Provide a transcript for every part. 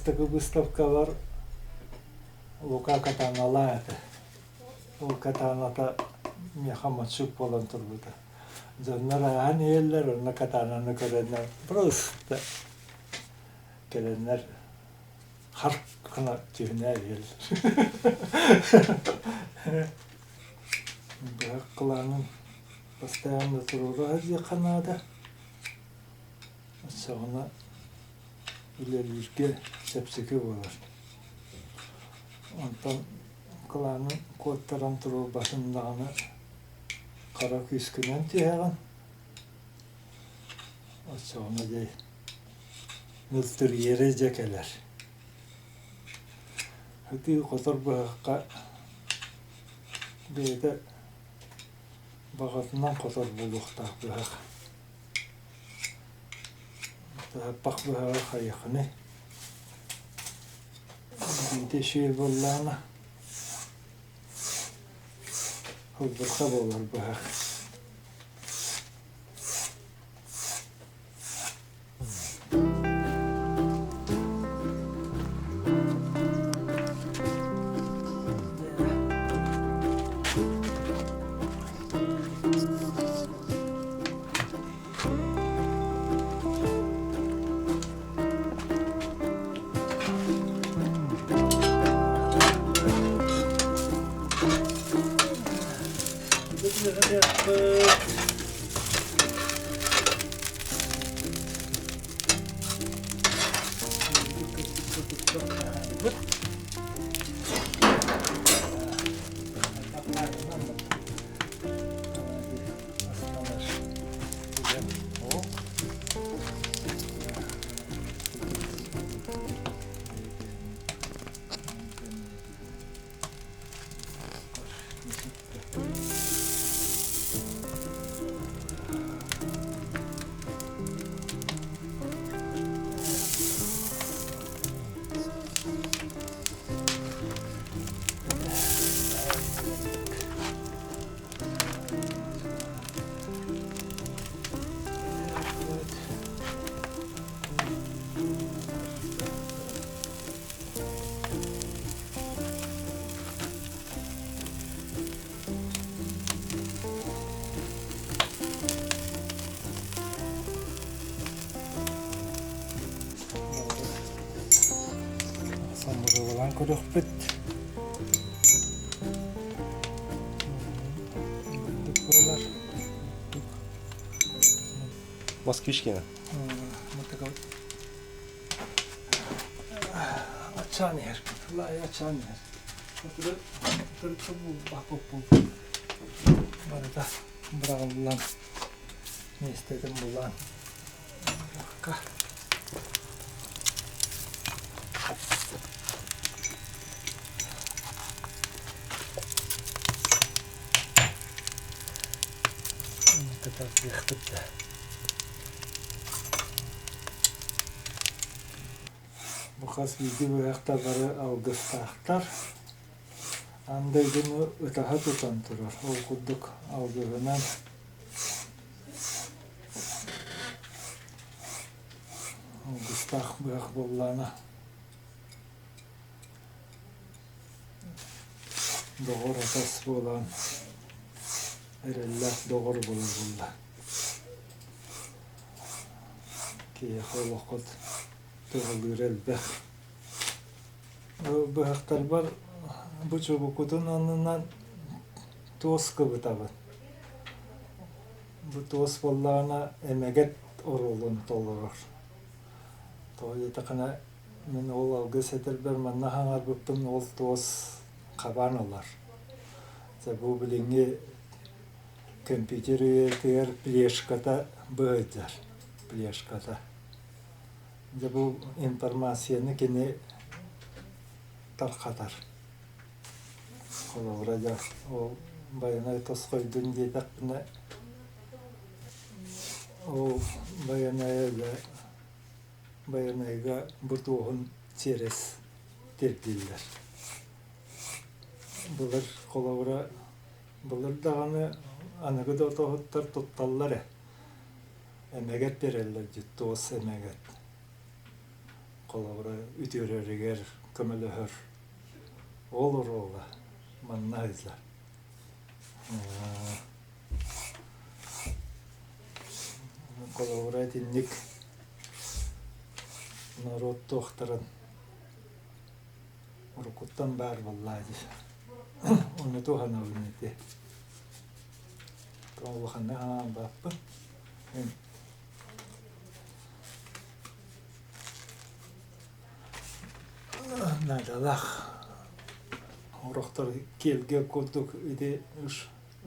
Бастакы выставкалар Лука Катаналаа этэ. Ол катаната миэхэ мочук буолан турбута. Дьоннор ааһан иһэллэр, онно катананы көрөннөр просто кэлэннэр харк гына түһүнэ иһэллэр. Быһах кылаанын постоянно туруора сылдьыахха наада. Оччоҕуна үлэлииргэ чэпчэки буолар. Онтон кылаанын куоттаран туруорбатын даҕаны хара күүскүнэн түһэҕин. Оччоҕуна дьэ мөлтүрүйэрэ дьэ кэлэр. Ытыы-хотор быһахха бэйэтэ баҕатынан хотор буолуохтаах быһах. Таһаппах быһаҕа хайыахыный? Биитэ үчүгэй буоллаҕына ылбырха буолар быһах. Самырыллан көрүөхпүт. Буолар. Москвичкина. Ачаан иһэр. Ачаан иһэр. Барыта быраҕыллан миэстэтин булан Кытардыахпыт да. Бу хас биирдии быһахтар бары алгыстаахтар. Аан дойдуну ытаһа тутан турар. Ол курдук алгыһынан алгыстаах быһах буоллаҕына доҕор-атас буолан эрэллээх доҕор буолар буолла. Киһиэхэ олоххут туһалыыра элбэх. Быһахтарбар бу чубукутун аннынан туос кыбытабын. Бу туос буоллаҕына эмэгэт оруолун толорор. Тоҕо диэтэххинэ мин ол алгыс этэрбэр манна хаҥарбыппын ол туос хабан ылар. Дьэ бу билиҥҥи компьютер үйэтигэр плешката быһыйдар, плешката. Дьэ бу информацияны кини тархатар. Холобура дьэ ол байанай тосхойдун диэтэхпинэ ол байанайа дьэ байанайга бу туоһун через тиэрдиллэр. Былыр холобура былыр даҕаны аныгы да отоһуттар тутталлар ээ. Эмэгэт биэрэллэр дии, туос эмэгэт. Холобура, үтүөрэригэр көмөлөһөр. Ол оруола манна сылдьар. Холобура, итинник норуот туохтарын уруккуттан баар буоллаа дии. Ону туһанабын ити. Улаханнык анаабаппын. Наадалаах Орохтор киэлгэ курдук ити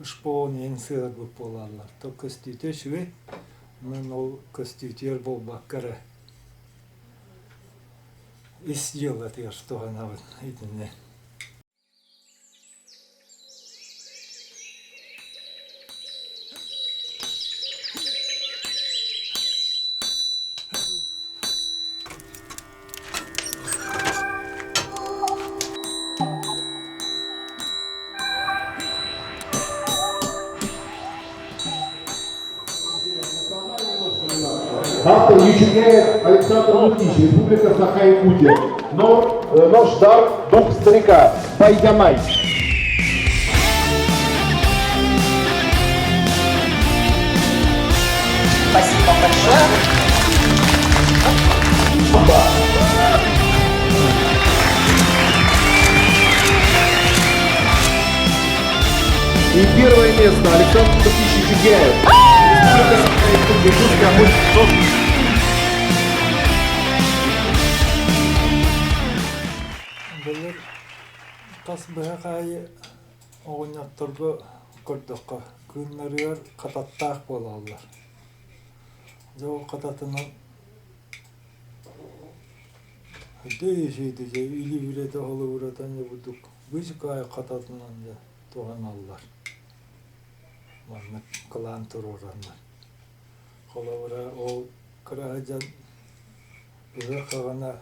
шпон иһин сыһыарбыт буолаллар. То көстүүтэ үчүгэй, онон ол көстүүтүгэр буолбакка эрэ ис дьыалатыгар туһанабын итиннэ. Автор Ючукаев Александр Лукич, Республика Саха-Якутия. Но, нож дар дух старика. Байдямай. Спасибо большое. И первое место Александр Лукич Ючугяев. Республика Саха-Якутия. Былыр хас быһах аайы оҕонньотторго көрдөххө, кыыннарыгар хататтаах буолаллар. Дьэ ол хататынан Дьэ илиибирэтэ холобуратан дьэ бурдук быычыкаайы хататынан дьэ туһаналлар. Маннык кылаан туруораннар. Холобура ол кыра сылдьан ыһыах хаҕана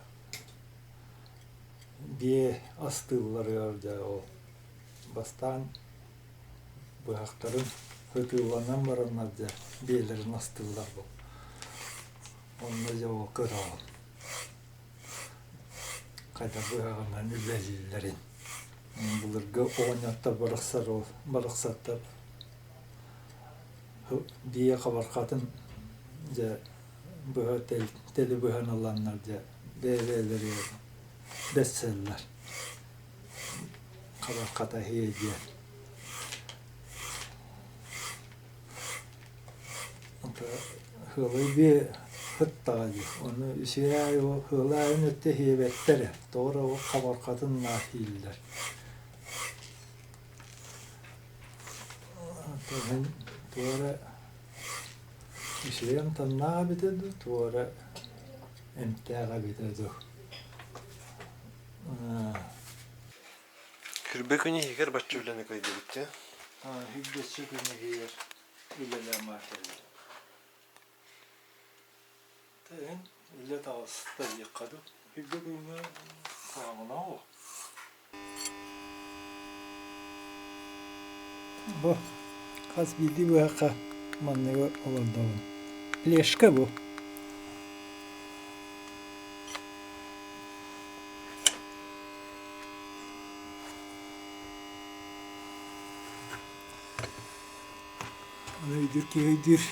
биэ астыылларыгар дьэ ол бастаан быһахтарын ытыыланан бараннар дьэ биэлэрин астыыллар бу. Онно дьэ ол көрөҕүн. Хайдах быһаҕынан үлэлииллэрин. Былыргы оҕонньоттор барахсар ол барахсаттар биэ хабархатын дьэ быһа тэли быһан ыланнар дьэ бэйэ-бэйэлэригэр бэссэллэр. Хабархата иһиэ диэн. Ыалай биэ сыттаҕа дии, ону үчүгэй аайы ыалаайын өттө иһиэбэттэр ээ, тоҕо эрэ ол хабархатын наар ииллэр. Оттон туох эрэ үчүгэй амтаннаах эбитэ дуу, туох эрэ эмтээх эбитэ дуу. Күрбэ күн иһигэр бачча үлэни кыайдыбыт дии. Үрдэччи күн иһигэр үлэлээн баатылар. Тыын үлэ таҕыста диэххэ дуу. Үрдэ күҥҥэ куһаҕана ол. Бу хас биирдии быһахха манныгы олордобун. Плешка бу. Аны өйдүүр киһи өйдүүр.